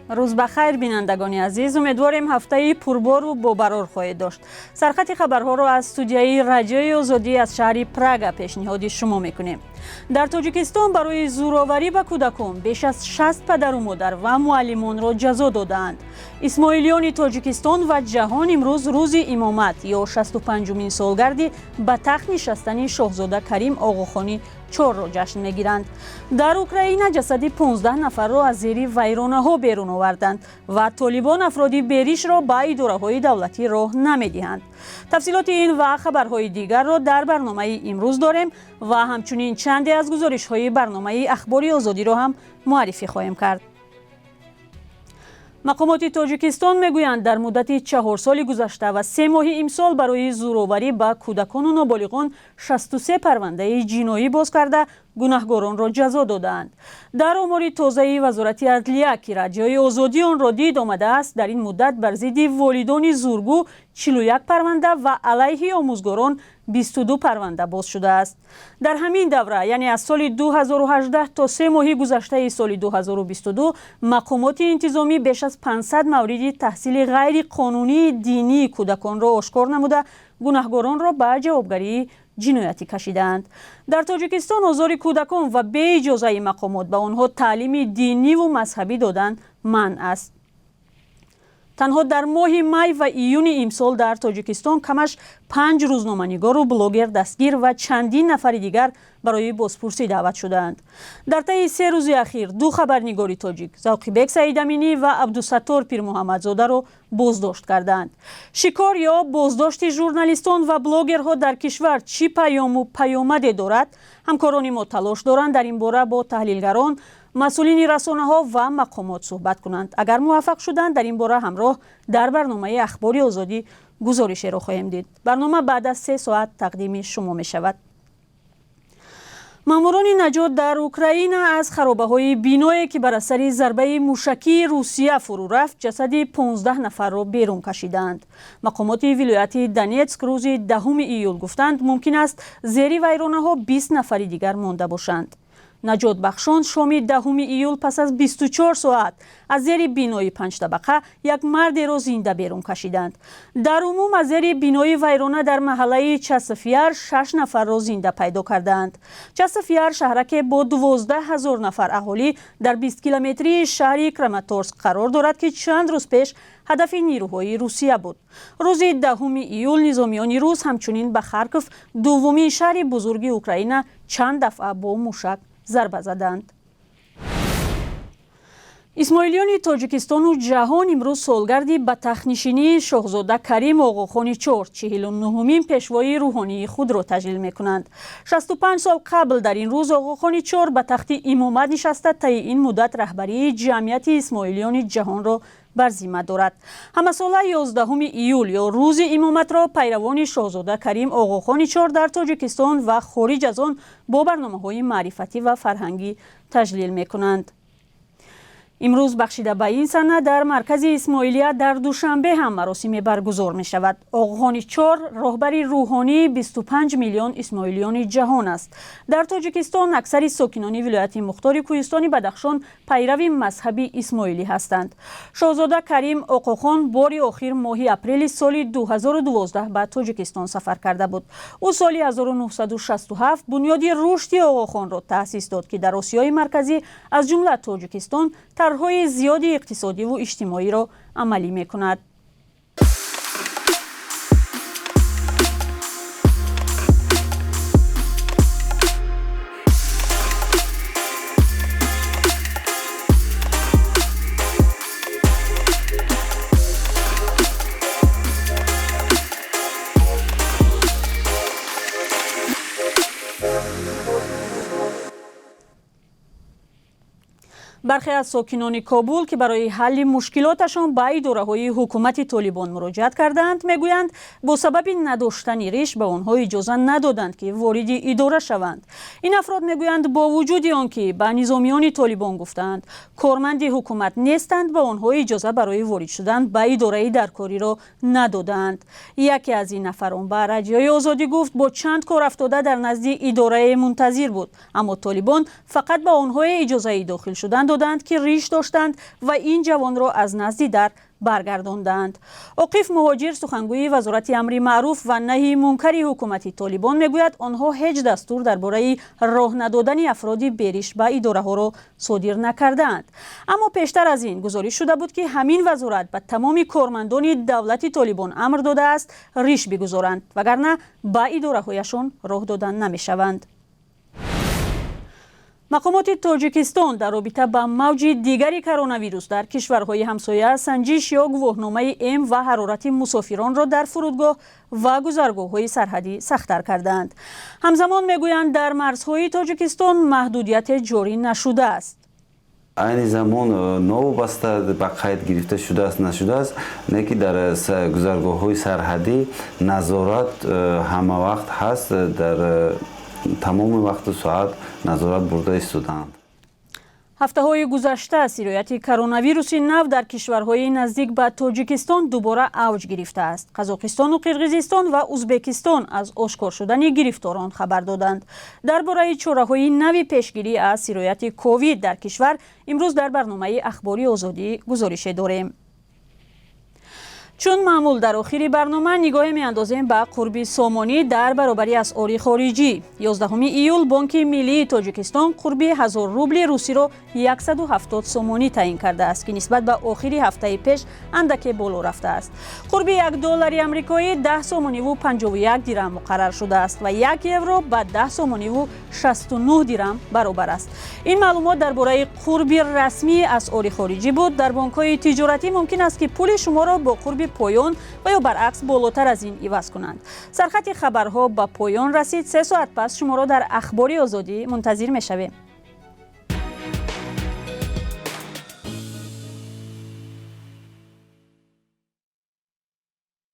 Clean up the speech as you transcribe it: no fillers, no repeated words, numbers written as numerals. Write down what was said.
Рӯз ба хайр, бинандагони азиз. Умедворем, ҳафтаи пурбору бобарор хоҳед дошт. Сархати хабарҳоро аз студияи Радиои Озодӣ аз шаҳри Прага пешниҳоди шумо мекунем. Дар Тоҷикистон барои зӯроварӣ ба кӯдакон беш аз 60 падару модар ва муаллимонро ҷазо додаанд. Исмоилиёни Тоҷикистон ва ҷаҳон имрӯз рӯзи имомат ё 65-умин солгарди ба тахт нишастани шоҳзода Карим Оғохони чорро ҷашн мегиранд. Дар Украина ҷасади 15 нафарро аз зери вайронаҳо берун оварданд ва толибон афроди беришро ба идораҳои давлатӣ роҳ намедиҳанд. Тафсилоти ин ва хабарҳои дигарро дар барномаи имрӯз дорем ва ҳамчунин чанде аз гузоришҳои барномаи Ахбори Озодиро ҳам муаррифӣ хоҳем кард. Мақомоти Тоҷикистон мегӯянд, дар муддати 4 соли гузашта ва 3 моҳи имсол барои зӯроварӣ ба кӯдакону ноболиғон 63 парвандаи ҷиноӣ боз карда, гунаҳгоронро ҷазо додаанд. Дар омори тозаи Вазорати адлия, ки Радиои Озодӣ онро дид, омадааст, дар ин муддат бар зидди волидони зӯргӯ 41 парванда ва алайҳи омӯзгорон 22 парванда боз шудааст. Дар ҳамин давра, яъне аз соли 2018 то 3 моҳи гузаштаи соли 2022, мақомоти интизомӣ беш аз 500 мавриди таҳсили ғайриқонунии динии кӯдаконро ошкор намуда, гунаҳгоронро ба ҷавобгарии ҷиноятӣ кашидаанд. Дар Тоҷикистон озори кӯдакон ва беиҷозаи мақомот ба онҳо таълими диниву мазҳабӣ додан манъ аст. Танҳо дар моҳи май ва июни имсол дар Тоҷикистон камаш панҷ рӯзноманигору блогер дастгир ва чандин нафари дигар барои бозпурсӣ даъват шудаанд. Дар таи 3 рӯзи ахир ду хабарнигори тоҷик, Завқибек Саидаминӣ ва Абдусаттор Пирмуҳаммадзодаро боздошт кардаанд. Шикор ё боздошти журналистон ва блогерҳо дар кишвар чӣ паёму паёмаде дорад? Ҳамкорони мо талош доранд, дар ин бора бо таҳлилгарон, масъулини расонаҳо ва мақомот суҳбат кунанд. Агар муваффақ шуданд, дар ин бора ҳамроҳ дар барномаи Ахбори Озодӣ гузоришеро хоҳем дид. Барнома баъд аз 3 соат тақдими шумо мешавад. Мамурони наҷот дар Украина аз харобаҳои биное, ки бар асари зарбаи мушакии Русия фурӯ рафт, ҷасади 15 нафарро берун кашидаанд. Мақомоти вилояти Донетск рӯзи 10 июл гуфтанд, мумкин аст зери вайронаҳо 20 нафари дигар монда бошанд. Наҷотбахшон шоми 10 июл пас аз 24 соат аз зери бинои панҷтабақа як мардеро зинда берун кашиданд. Дар умум аз зери бинои вайрона дар маҳаллаи Часовяр шаш нафарро зинда пайдо кардаанд. Часовяр шаҳраке бо 12 000 нафар аҳолӣ дар 20 километрии шаҳри Краматорск қарор дорад, ки чанд рӯз пеш ҳадафи нирӯҳои Русия буд. Рӯзи 10 июл низомиёни рус ҳамчунин ба Харков, дуввумин шаҳри бузурги Украина, чанд дафъа бо мушак зарба заданд. Исмоилиёни Тоҷикистону ҷаҳон имрӯз солгарди ба тахтнишинии шоҳзода Карим Оғохони чор, 49-умин пешвои рӯҳонии худро таҷлил мекунанд. 65 сол қабл дар ин рӯз Оғохони чор ба тахти имомат нишаста, таи ин муддат раҳбарии ҷамъияти исмоилиёни ҷаҳонро бар зимма дорад. Ҳамасола 11 июл ё рӯзи имоматро пайравони шоҳзода Карим Оғохони чор дар Тоҷикистон ва хориҷ аз он бо барномаҳои маърифатӣ ва фарҳангӣ таҷлил мекунанд. Имрӯз бахшида ба ин сана дар маркази Исмоилия дар Душанбе ҳам маросиме баргузор мешавад. Оғохони чор роҳбари рӯҳонии 25 миллион исмоилиёни ҷаҳон аст. Дар Тоҷикистон аксари сокинони вилояти мухтори Кӯҳистони Бадахшон пайрави мазҳаби исмоилӣ ҳастанд. Шоҳзода Карим Оқохон бори охир моҳи апрели соли 2012 ба Тоҷикистон сафар карда буд. Ӯ соли 1967 бунёди рушди Оғохонро таъсис дод, ки дар Осиёи Марказӣ, аз ҷумла Тоҷикистон, тарҳҳои зиёди иқтисодиву иҷтимоиро амалӣ мекунад. Бархе аз сокинони Кобул, ки барои ҳалли мушкилоташон ба идораҳои ҳукумати Толибон муроҷиат кардаанд, мегӯянд, бо сабаби надоштани риш ба онҳо иҷоза надоданд, ки вориди идора шаванд. Ин афрод мегӯянд, бо вуҷуди он ки ба низомиёни Толибон гуфтаанд, корманди ҳукумат нестанд, ба онҳо иҷоза барои ворид шудан ба идораи даркориро надодаанд. Яке аз ин нафарон ба Радиои Озодӣ гуфт, бо чанд кор афтода дар назди идорае мунтазир буд, аммо толибон фақат ба онҳое иҷозаи дохил шудан доданд. доданд, ки риш доштанд, ва ин ҷавонро аз назди дар баргардондаанд. Оқиф Муҳоҷир, сухангӯи Вазорати амри маъруф ва наҳйи мункари ҳукумати Толибон, мегӯяд, онҳо ҳеҷ дастур дар бораи роҳ надодани афроди бериш ба идораҳоро содир накардаанд. Аммо пештар аз ин гузориш шуда буд, ки ҳамин вазорат ба тамоми кормандони давлати Толибон амр додааст риш бигузоранд, вагарна ба идораҳояшон роҳ дода намешаванд. Мақомоти Тоҷикистон дар робита ба мавҷи дигари коронавирус дар кишварҳои ҳамсоя санҷиш ё гувоҳномаи М ва ҳарорати мусофиронро дар фурудгоҳ ва гузаргоҳҳои сарҳадӣ сахттар кардаанд. Ҳамзамон мегӯянд, дар марзҳои Тоҷикистон маҳдудияте ҷорӣ нашудааст. Айни замон новобаста ба қайд гирифта шудааст, нашудааст, не ки дар гузаргоҳҳои сарҳадӣ назорат ҳамавақт ҳаст, дар тамоми вақту соат назорат бурда истодаанд. Ҳафтаҳои гузашта сирояти коронавируси нав дар кишварҳои наздик ба Тоҷикистон дубора авҷ гирифтааст. Қазоқистону Қирғизистон ва Узбекистон аз ошкор шудани гирифторон хабар доданд. Дар бораи чораҳои нави пешгирӣ аз сирояти ковид дар кишвар имрӯз дар барномаи Ахбори Озодӣ гузорише дорем. Чун маъмул, дар охири барнома нигоҳе меандозем ба қурби сомонӣ дар баробари асъори хориҷӣ. 11 июл Бонки миллии Тоҷикистон қурби 1000 рубли русиро 170 сомонӣ таъин кардааст, ки нисбат ба охири ҳафтаи пеш андаке боло рафтааст. Қурби 1 доллари амрикоӣ 10 сомониву 51 дирам муқаррар шудааст ва 1 евро ба 10 сомониву 69 дирам баробар аст. Ин маълумот дар бораи қурби расмии асъори хориҷӣ буд. Дар бонкҳои тиҷоратӣ мумкин аст, ки пули шуморо бо қурби поён ва ё баръакс болотар аз ин иваз кунанд. Сархати хабарҳо ба поён расид. 3 соат пас шуморо дар Ахбори Озодӣ мунтазир мешавем.